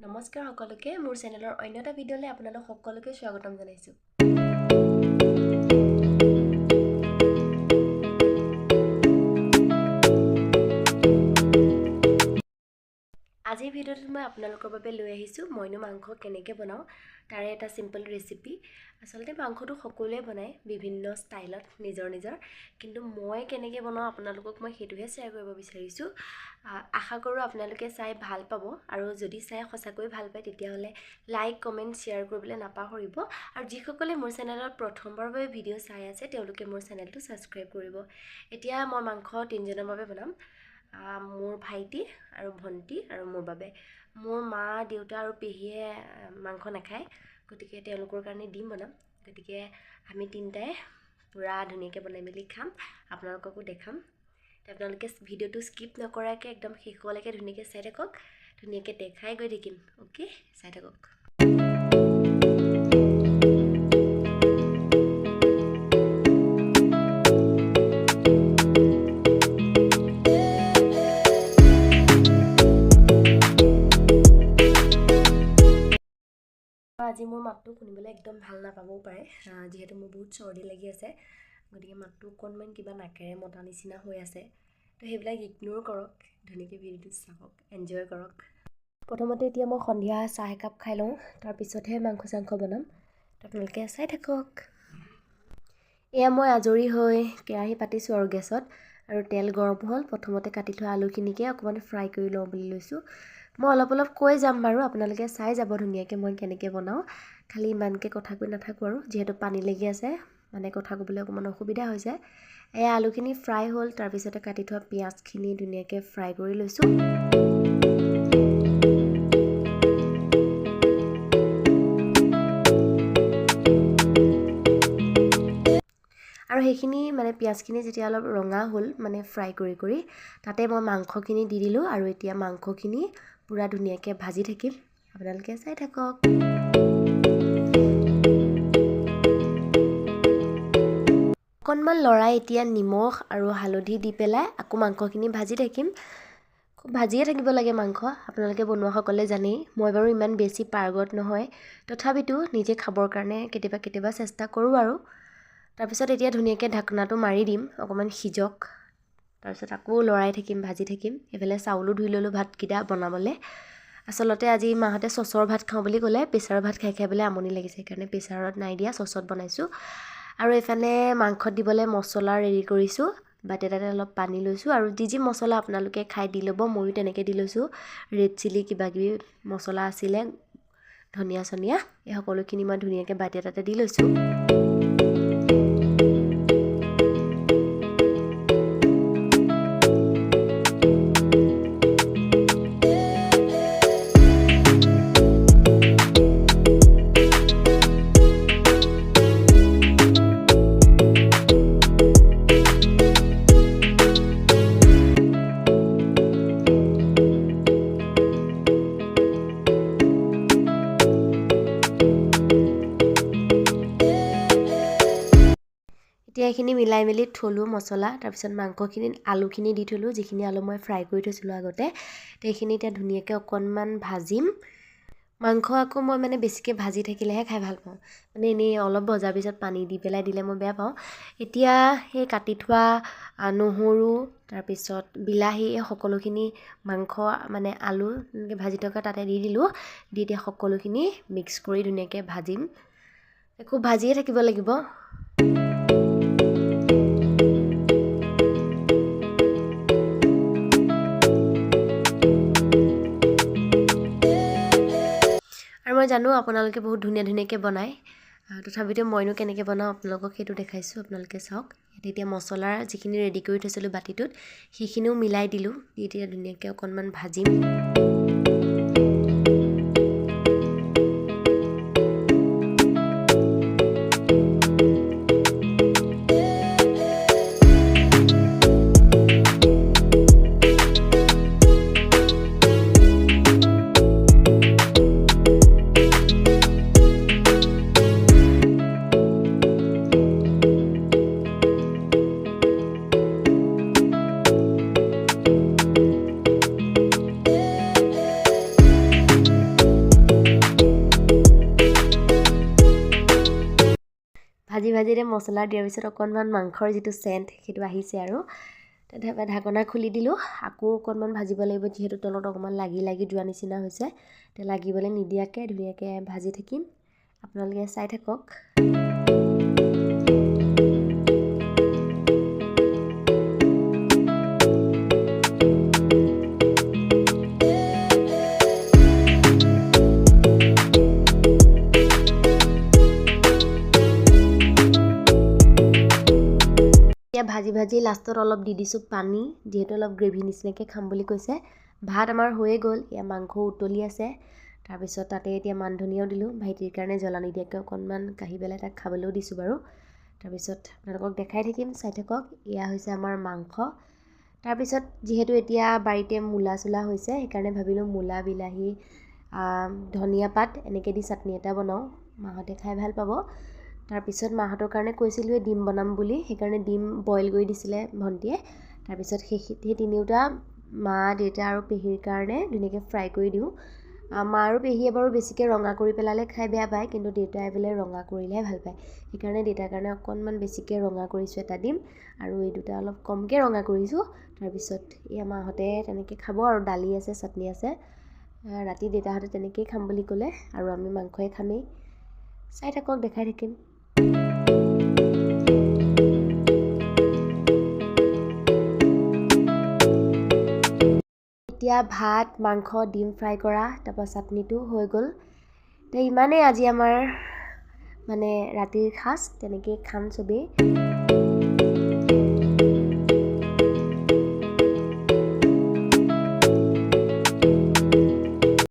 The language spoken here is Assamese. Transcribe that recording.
নমস্কাৰ সকলোকে, মোৰ চেনেলৰ অন্য এটা ভিডিঅ'লৈ আপোনালোক সকলোকে স্বাগতম জনাইছোঁ। আজিৰ ভিডিঅ'টোত মই আপোনালোকৰ বাবে লৈ আহিছোঁ মইনো মাংস কেনেকৈ বনাওঁ তাৰে এটা চিম্পল ৰেচিপি। আচলতে মাংসটো সকলোৱে বনায় বিভিন্ন ষ্টাইলত নিজৰ নিজৰ, কিন্তু মই কেনেকৈ বনাওঁ আপোনালোকক মই সেইটোহে শ্বেয়াৰ কৰিব বিচাৰিছোঁ। আশা কৰোঁ আপোনালোকে চাই ভাল পাব, আৰু যদি চাই সঁচাকৈ ভাল পায় তেতিয়াহ'লে লাইক, কমেণ্ট, শ্বেয়াৰ কৰিবলৈ নাপাহৰিব। আৰু যিসকলে মোৰ চেনেলত প্ৰথমবাৰৰ বাবে ভিডিঅ' চাই আছে তেওঁলোকে মোৰ চেনেলটো ছাবস্ক্ৰাইব কৰিব। এতিয়া মই মাংস তিনিজনৰ বাবে বনাম, মোৰ ভাইটি আৰু ভণ্টি আৰু মোৰ বাবে। মোৰ মা, দেউতা আৰু পেহীয়ে মাংস নাখায়, গতিকে তেওঁলোকৰ কাৰণে ডিম বনাম। গতিকে আমি তিনিটাই পূৰা ধুনীয়াকৈ বনাই মেলি খাম, আপোনালোককো দেখাম। আপোনালোকে ভিডিঅ'টো স্কিপ নকৰাকৈ একদম শেষলৈকে ধুনীয়াকৈ চাই থাকক, ধুনীয়াকৈ দেখাই গৈ থাকিম। অ'কে, চাই থাকক। আজি মোৰ মাতটো শুনিবলৈ একদম ভাল নাপাবও পাৰে, যিহেতু মোৰ বহুত চৰ্দি লাগি আছে, গতিকে মাতটো অকণমান কিবা নাকেৰে মতা নিচিনা হৈ আছে। তো সেইবিলাক ইগন'ৰ কৰক, ধুনীয়াকৈ ভিডিঅ'টো চাওক, এনজয় কৰক। প্ৰথমতে এতিয়া মই সন্ধিয়া চাহ একাপ খাই লওঁ, তাৰপিছতহে মাংস চাংস বনাম। আপোনালোকে চাই থাকক। এয়া মই আজৰি হৈ কেৰাহী পাতিছোঁ আৰু গেছত, আৰু তেল গৰম হ'ল। প্ৰথমতে কাটি থোৱা আলুখিনিকে অকণমান ফ্ৰাই কৰি লওঁ বুলি লৈছোঁ। মই অলপ অলপ কৈ যাম বাৰু, আপোনালোকে চাই যাব ধুনীয়াকৈ মই কেনেকৈ বনাওঁ। খালি ইমানকৈ কথা কৈ নাথাকোঁ আৰু, যিহেতু পানী লাগি আছে, মানে কথা ক'বলৈ অকণমান অসুবিধা হৈছে। এয়া আলুখিনি ফ্ৰাই হ'ল, তাৰপিছতে কাটি থোৱা পিঁয়াজখিনি ধুনীয়াকৈ ফ্ৰাই কৰি লৈছোঁ। আৰু সেইখিনি মানে পিঁয়াজখিনি যেতিয়া অলপ ৰঙা হ'ল, মানে ফ্ৰাই কৰি কৰি তাতে মই মাংসখিনি দি দিলোঁ। আৰু এতিয়া মাংসখিনি পূৰা ধুনীয়াকৈ ভাজি থাকিম, আপোনালোকে চাই থাকক। অকণমান লৰাই এতিয়া নিমখ আৰু হালধি দি পেলাই আকৌ মাংসখিনি ভাজি থাকিম। খুব ভাজিয়ে থাকিব লাগে মাংস, আপোনালোকে বনোৱাসকলে জানেই। মই বাৰু ইমান বেছি পাৰ্গত নহয়, তথাপিতো নিজে খাবৰ কাৰণে কেতিয়াবা কেতিয়াবা চেষ্টা কৰোঁ আৰু। তাৰপিছত এতিয়া ধুনীয়াকৈ ঢাকনাটো মাৰি দিম, অকণমান সিজক। তাৰপিছত আকৌ লৰাই থাকিম, ভাজি থাকিম। এইফালে চাউলো ধুই ল'লোঁ ভাতকেইটা বনাবলৈ। আচলতে আজি মাহঁতে চচৰ ভাত খাওঁ বুলি ক'লে, প্ৰেছাৰৰ ভাত খাই খাই বোলে আমনি লাগিছে, সেইকাৰণে প্ৰেছাৰত নাই দিয়া, চচত বনাইছোঁ। আৰু এইফালে মাংসত দিবলৈ মছলা ৰেডি কৰিছোঁ। বাতি এটাতে অলপ পানী লৈছোঁ, আৰু যি যি মছলা আপোনালোকে খাই দি ল'ব, ময়ো তেনেকৈ দি লৈছোঁ। ৰেড চিলি কিবাকিবি মছলা আছিলে, ধনিয়া চনিয়া, এই সকলোখিনি মই ধুনীয়াকৈ বাতি এটাতে দি লৈছোঁ। এতিয়া এইখিনি মিলাই মেলি থ'লোঁ মছলা। তাৰপিছত মাংসখিনিত আলুখিনি দি থ'লোঁ, যিখিনি আলু মই ফ্ৰাই কৰি থৈছিলোঁ আগতে। সেইখিনি এতিয়া ধুনীয়াকৈ অকণমান ভাজিম। মাংস আকৌ মই মানে বেছিকৈ ভাজি থাকিলেহে খাই ভাল পাওঁ, মানে এনেই অলপ ভজাৰ পিছত পানী দি পেলাই দিলে মই বেয়া পাওঁ। এতিয়া সেই কাটি থোৱা নহৰু, তাৰপিছত বিলাহী, এই সকলোখিনি মাংস মানে আলু এনেকৈ ভাজি থকা তাতে দি দিলোঁ। দি এতিয়া সকলোখিনি মিক্স কৰি ধুনীয়াকৈ ভাজিম। খুব ভাজিয়ে থাকিব লাগিব। আৰু মই জানো আপোনালোকে বহুত ধুনীয়া ধুনীয়াকৈ বনায়, তথাপিতো মইনো কেনেকৈ বনাওঁ আপোনালোকক সেইটো দেখাইছোঁ, আপোনালোকে চাওক। ইয়াত এতিয়া মছলাৰ যিখিনি ৰেডি কৰি থৈছিলোঁ বাতিটোত, সেইখিনিও মিলাই দিলোঁ। দি এতিয়া ধুনীয়াকৈ অকণমান ভাজিম। ভাজি এতিয়া মছলা দিয়াৰ পিছত অকণমান মাংসৰ যিটো চেণ্ট সেইটো আহিছে আৰু। তাৰপৰা ঢাকনা খুলি দিলোঁ, আকৌ অকণমান ভাজিব লাগিব, যিহেতু তলত অকণমান লাগি লাগি যোৱা নিচিনা হৈছে। এতিয়া লাগিবলৈ নিদিয়াকৈ ধুনীয়াকৈ ভাজি থাকিম, আপোনালোকে চাই থাকক। এতিয়া ভাজি ভাজি লাষ্টত অলপ দি দিছোঁ পানী, যিহেতু অলপ গ্ৰেভি নিচিনাকৈ খাম বুলি কৈছে। ভাত আমাৰ হৈয়ে গ'ল, এয়া মাংস উতলি আছে। তাৰপিছত তাতে এতিয়া মান ধনিয়াও দিলোঁ, ভাইটিৰ কাৰণে জ্বলা নিদিয়াকৈ অকণমান কাঢ়ি পেলাই তাক খাবলৈও দিছোঁ বাৰু। তাৰপিছত আপোনালোকক দেখাই থাকিম, চাই থাকক। এয়া হৈছে আমাৰ মাংস। তাৰপিছত যিহেতু এতিয়া বাৰীতে মূলা চোলা হৈছে, সেইকাৰণে ভাবিলোঁ মূলা, বিলাহী, ধনিয়া পাত এনেকৈ দি চাটনি এটা বনাওঁ, মাহঁতে খাই ভাল পাব। তাৰপিছত মাহঁতৰ কাৰণে কৈছিলোঁৱে ডিম বনাম বুলি, সেইকাৰণে ডিম বইল কৰি দিছিলে ভণ্টিয়ে। তাৰপিছত সেই তিনিওটা মা, দেউতা আৰু পেহীৰ কাৰণে ধুনীয়াকৈ ফ্ৰাই কৰি দিওঁ। মা আৰু পেহীয়ে বাৰু বেছিকৈ ৰঙা কৰি পেলালে খাই বেয়া পায়, কিন্তু দেউতাই বোলে ৰঙা কৰিলেহে ভাল পায়। সেইকাৰণে দেউতাৰ কাৰণে অকণমান বেছিকৈ ৰঙা কৰিছোঁ এটা ডিম, আৰু এই দুটা অলপ কমকৈ ৰঙা কৰিছোঁ। তাৰপিছত এয়া মাহঁতে তেনেকৈ খাব আৰু, দালি আছে, চাটনি আছে। ৰাতি দেউতাহঁতে তেনেকৈয়ে খাম বুলি ক'লে, আৰু আমি মাংসয়ে খামেই। চাই থাকক, দেখাই থাকিম। এতিয়া ভাত, মাংস, ডিম ফ্ৰাই কৰা, তাৰপৰা চাটনিটো হৈ গ'ল। এতিয়া ইমানেই আজি আমাৰ মানে ৰাতিৰ সাজ, তেনেকেই খাম চবেই।